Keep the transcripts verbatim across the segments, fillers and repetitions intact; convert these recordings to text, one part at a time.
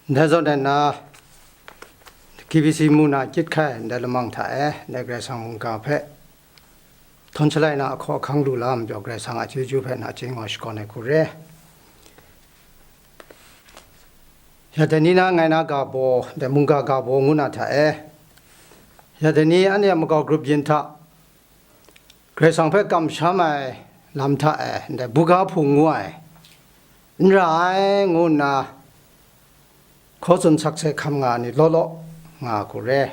Ndai zawn ai na, K B C mu na kyit hkai ndai lamang hta e, ndai Karai Kasang mungga hpe htawn shalai na ahkaw ahkang lu la majaw, Karai Kasang a chyeju hpe nachying wa shakawn ai hku re. Ya dai ni na ngai na ga baw, ndai mungga ga baw ngu na hta e, ya dai ni anhte a makau grup yin hta, Karai Kasang hpe kamsham ai lam hta e, ndai buga hpung ngu ai, n ra ai, ngu nna hkaw tsun sakse hkam nga ai ni law law nga hku re.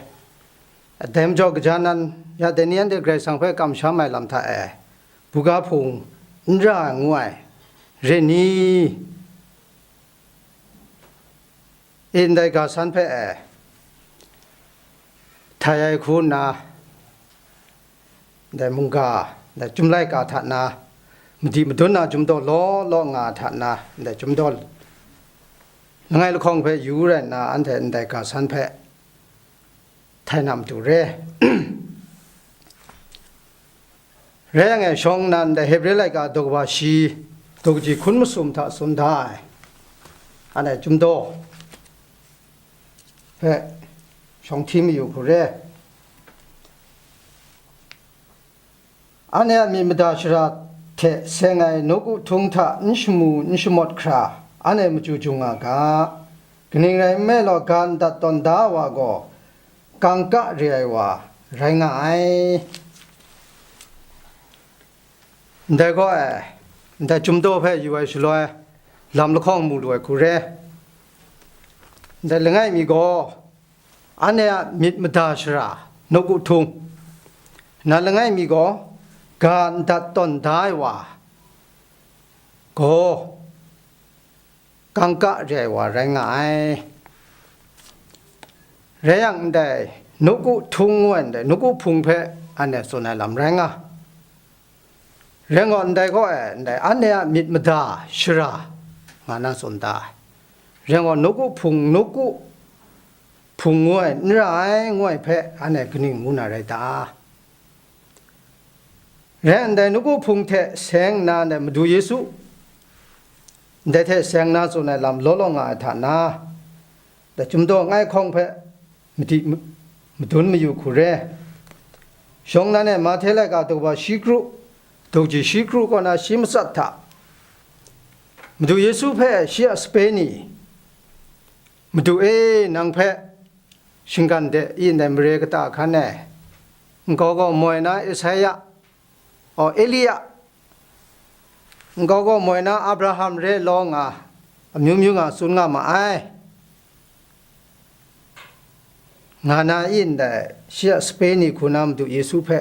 Dai majaw, gaja nan, ya dai ni anhte Karai Kasang hpe kamsham ai lam hta e, buga hpung n ra ai ngu ai, re ni? E, ndai ga san hpe e, htai ai hku nna, ndai mungga, ndai Chyum laika hta na, madi madun na Chyum daw law law nga hta na, ndai Chyum daw langai lahkawng hpe yu rai nna, anhte ndai ga san hpe htai na matu re. Rai yang e, shawng nnan ndai Hebre laika daw kaba shi, daw kaji hkun masum hta tsun da ai, anhte Chyum daw hpe shawng hti mayu hku re. Anhte a myit mada shara hte seng ai nawku htung hta n shamu n shamawt hkra, anhte machyu jung nga ga. Kaning rai nme law, ga ndat tawn da ai wa gaw, kangka re ai wa rai nga ai. Ndai gaw e, ndai Chyum daw hpe yu ai shaloi, lam lahkawng mu lu ai hku re. Ndai langai mi gaw, anhte a myit mada shara, nawku htung, na langai mi gaw, ga ndat tawn da ai wa gaw, kangka re ai wa rai nga ai. Rai yang, ndai nawku htung ngu ai, ndai nawku hpung hpe anhte tsun ai lam rai nga. Rai ngut ndai gaw e, ndai anhte a myit mada shara nga na tsun da ai. Rai ngut nawku hpung, nawku hpung ngu ai, n ra ai ngu ai hpe anhte kaning ngu na rai ta? Rai ndai nawku hpung hte seng nna ndai Madu Yesu, ndai hte seng na tsun ai lam law law nga ai hta na, ndai Chyum daw langai hkawng hpe madi, madun mayu hku re. Shawng nnan e, Mahte laika daw kaba shi kru, daw kaji shi kru kaw na shi matsat hta, Madu Yesu hpe shi a sape ni, "Madu e, nang hpe shinggan de i ndai mare kata hkan e, nkau gaw moi na Esaia, o, Elia, nkau gaw moi na Abraham re law nga, amyu myu nga tsun nga ma ai," nga na i ndai, shi a sape ni hku na Madu Yesu hpe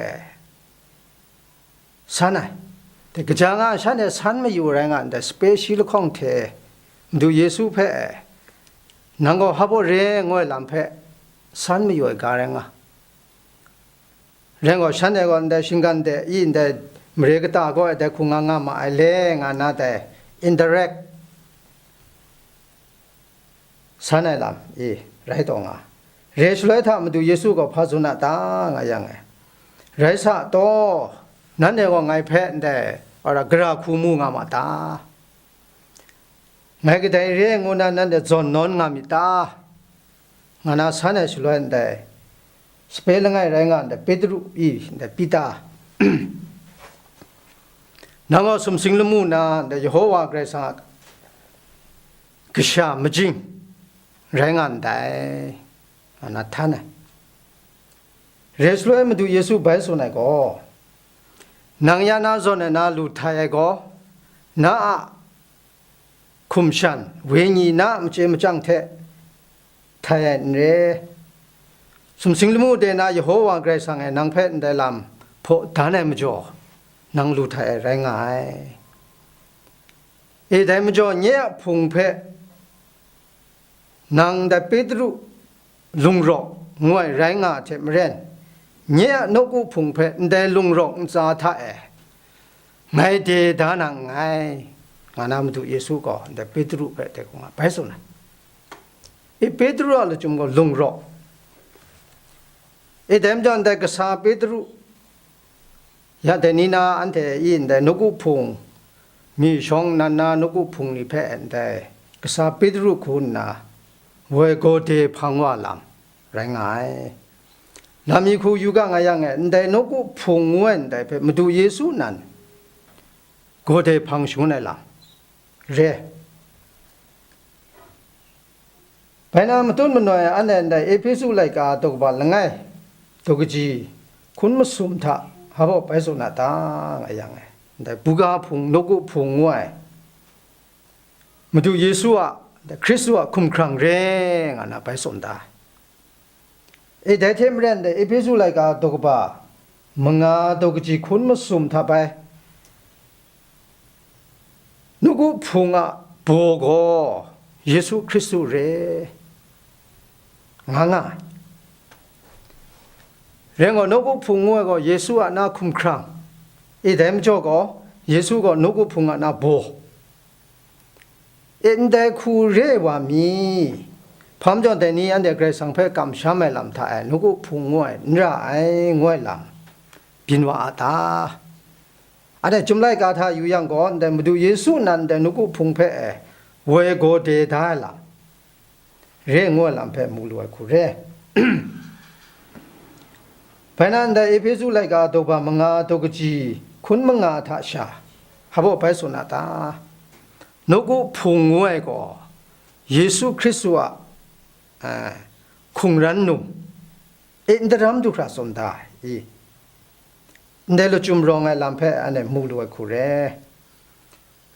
san ai. Dai kaja nga shanhte san mayu rai nga ndai, sape shi lahkawng hte Madu Yesu hpe, "Nang gaw hpa baw re," ngu ai lam hpe san mayu ai ga rai nga. Rai gaw, shanhte gaw ndai shinggan de i ndai mare kata gaw dai hku nga nga ma ai le, nga na dai indirect san ai lam i rai taw nga. Re shaloi hta Madu Yesu gaw hpa tsun a ta, nga yang e, "Rai sa taw, nanhte gaw ngai hpe ndai wara gara hku mu nga ma ta? Ngai kadai re ai ngu na nanhte zawn nawn nga myit ta?" nga na san ai shaloi ndai, sape langai rai nga ndai Petru i ndai Pita, "Nang gaw sumsing lamu na ndai Yehova Karai Kasang a kasha majing rai nga ndai," nga na htan ai. Re shaloi Madu Yesu bai tsun ai gaw, "Nang ya na zawn ai na lu htai ai gaw, na a hkum shan, wenyi na a machye machyang hte htai ai n re. Sumsing lamu de na Yehova Karai Kasang e nang hpe ndai lam hpaw dan ai majaw, nang lu htai ai rai nga ai. E, dai majaw nye a hpung hpe nang ndai Petru lung rawk ngu ai rai nga hte maren, nye a nawku hpung hpe ndai lung rawk ntsa hta e ngai de da na nngai," nga na Madu Yesu gaw ndai Petru hpe dai hku nga bai tsun ai. E, Petru a lachyum gaw lung rawk. E, dai majaw ndai kasa Petru, ya dai ni na anhte i ndai nawku hpung, mi shawng nnan na nawku hpung ni hpe ndai kasa Petru hku nna woi gawde hpang wa lam rai nga ai. Lam mi hku yu ga nga yang e, ndai nawku hpung ngu ai ndai hpe Madu Yesu nan gawde hpang shangun ai lam re. Bai na matut manoi anhte ndai Ehpesu laika daw kaba langai, daw kaji hkun masum hta hpa baw bai tsun na ta nga yang e, ndai buga hpung, nawku hpung ngu ai Madu Yesu a, ndai Hkristu a hkumhkrang re nga na bai tsun da. E, dai hte maren dai Ehpesu laika daw kaba manga daw kaji hkun masum hta bai, nawku hpung a baw gaw Yesu Hkristu re nga nga ai. Rai ngu, nawku hpung ngu ai gaw Yesu a na hkumhkrang, e, dai majaw gaw Yesu gaw nawku hpung a na baw. E, ndai hku re ai wa mi, hpa majaw dai ni anhte Karai Kasang hpe kamsham ai lam hta e nawku hpung ngu ai n ra ai, ngu ai lam byin wa a ta? Anhte Chyum laika hta yu yang gaw, ndai Madu Yesu nan ndai nawku hpung hpe e woi gawde da ai lam, re ngu ai lam hpe mu lu ai hku re. Bai na ndai Ehpesu laika daw ba manga daw kaji hkun manga hta sha hpa baw bai tsun na ta? Nawku hpung ngu ai gaw Yesu Hkristu a, a, hkungran num, e, n daram du hkra tsun da i? Ndai lachyum rawng ai lam hpe anhte mu lu ai hku re.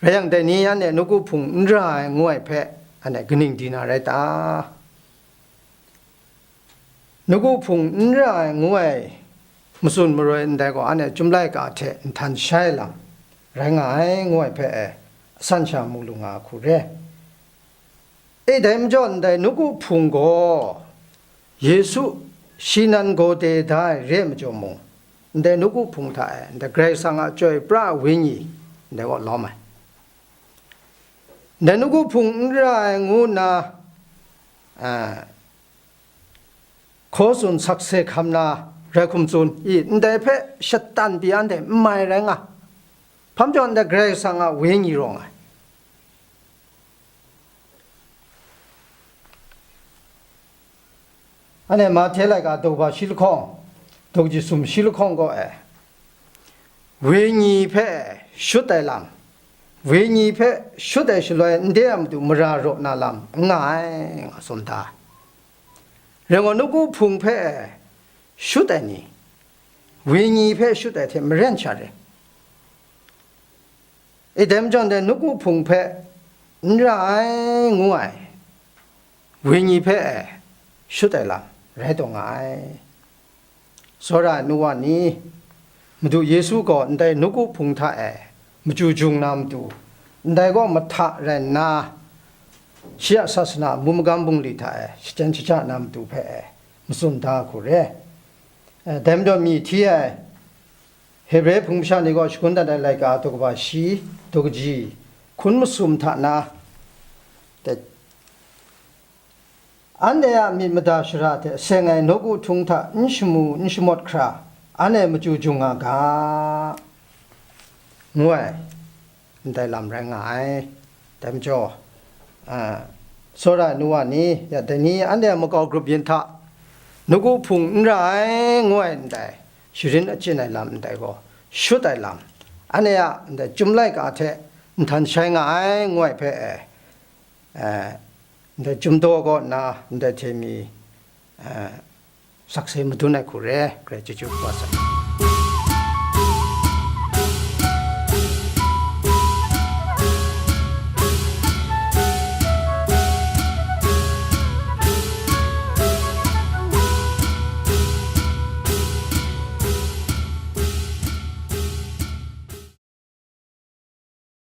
Rai yang, dai ni anhte nawku hpung n ra ai ngu ai hpe anhte kaning di na rai ta? Nawku hpung n ra ai ngu ai matsun maroi ndai gaw, anhte Chyum laika hte nhtan shai lam rai nga ai ngu ai hpe e, asan sha mu lu nga ai hku re. E, dai majaw ndai nawku hpung gaw Yesu shi nan gawde da ai re ai majaw mung, ndai nawku hpung hta e ndai Karai Kasang a chyoi pra ai Wenyi ndai kaw lawm ai. Ndai nawku hpung n ra ai ngu nna, a, hkaw tsun sakse hkam na rai hkum tsun i, ndai hpe shatan pyi anhte n mai rai nga. Hpa majaw ndai Karai Kasang a Wenyi rawng ai. Anhte Mahte laika daw ba shi lahkawng, daw kaji sum shi lahkawng gaw e, Wenyi hpe shut ai lam, Wenyi hpe shut ai shaloi nde a matu mara raw na lam n nga ai, nga tsun da. Rai ngu, nawku hpung hpe e shut ai ni, Wenyi hpe shut ai hte maren sha ring. E, dai majaw ndai nawku hpung hpe n ra ai ngu ai Wenyi hpe e shut ai lam rai taw nga ai. Tsawra ai nu wa ni, Madu Yesu gaw ndai nawku hpung hta e machyu jung na matu, ndai gaw mahta rai nna, shi a sasana amu magam bungli hta e shachyen shaja na matu hpe e matsun da ai hku re. E, dai majaw myi hti ai Hebre hpung masha ni gaw shagun dat ai laika daw kaba shi, daw kaji hkun masum hta na, anhte a myit mada shara hte seng ai nawku htung hta n shamu n shamawt hkra, anhte machyu jung nga ga, ngu ai ndai lam rai nga ai. Dai majaw, a, tsawra ai nu wa ni, ya, dai ni anhte a makau grup yin hta, nawku hpung n ra ai ngu ai ndai, sharin achyin ai lam ndai gaw, shut ai lam, anhte a ndai Chyum laika hte nhtan shai nga ai ngu ai hpe e, e, ndai Chyum daw kaw nna ndai hte mi, e, sakse madun ai hku re, Karai chyeju kaba sai.